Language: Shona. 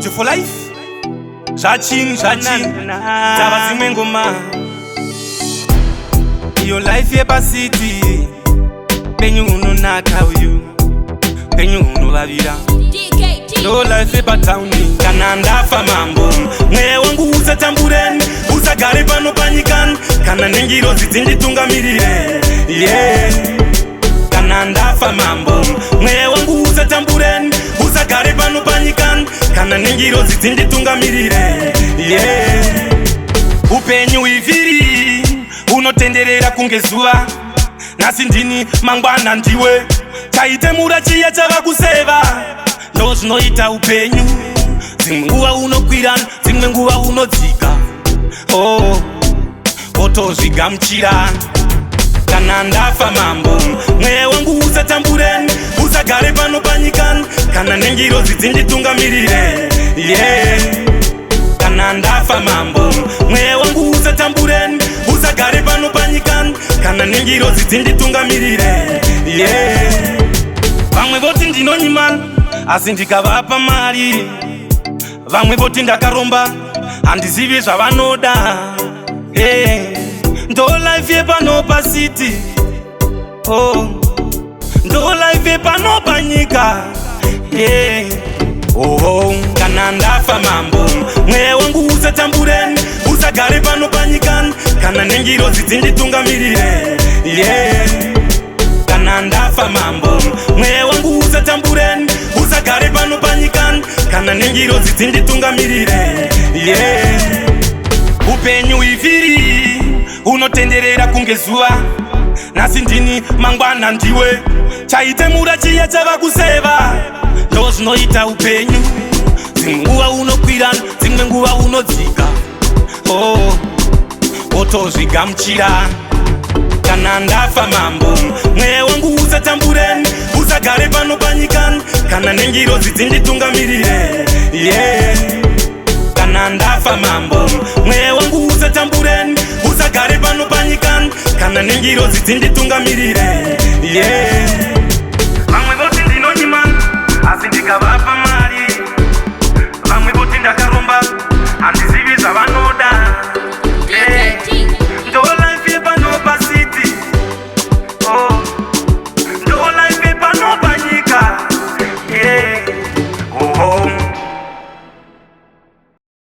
Soldier for life. Zvachinhu zvachinhu, dzava dzimwe ngoma. Iyo life yepacity, penyu unonaka uyu, penyu unovavira. Ndo life yepatauni. Kana ndafa mambo, mweya wangu usatambure, usagare pano panyika, kana nengirozi dzinditungamirire, yeah. Kana ndafa mambo, mweya wangu usatambure, usagare pano panyika, kana nengirozi dzinditungamirire, yeah. Upenyu ivhiri, unotenderera kunge zuva. Nhasi ndini, mangwana ndiwe. Chaitemura chiya chava kuseva. Ndo zvinoita upenyu, dzimwe nguva unokwira, dzimwe nguva unodzika. Oh, wotozvigamuchira. Kana ndafa mambo, mweya wangu usatambure, usagare pano panyika, kana nengirozi dzinditungamirire, yeah. Kana ndafa mambo, mweya wangu usatambure, usagare pano panyika, kana nengirozi dzinditungamirire, yeah. Vamwe voti ndinonyima, asi ndikavapa mari. Vamwe voti ndakaromba, handizivi zvavanoda. Hey, ndo life yepano pacity. Oh, ndo life yepano panyika, yeah. Oh, kana ndafa mambo, mweya wangu usatambure, usagare pano panyika, kana nengirozi dzinditungamirire, yeah. Kana ndafa mambo, mweya wangu usatambure, usagare pano panyika, kana nengirozi dzinditungamirire, yeah. Upenyu ivhiri, unotenderera kunge zuva. Nhasi ndini, mangwana ndiwe. Chaitemura chiya chava kuseva. Ndo zvinoita upenyu, dzimwe nguva unokwira, dzimwe nguva unodzika. Oh, wotozvigamuchira. Kana ndafa mambo, mweya wangu usatambure, usagare pano panyika, kana nengirozi dzinditungamirire, yeah. Kana ndafa mambo, mweya wangu usatambure, usagare pano panyika, kana nengirozi dzinditungamirire, yeah.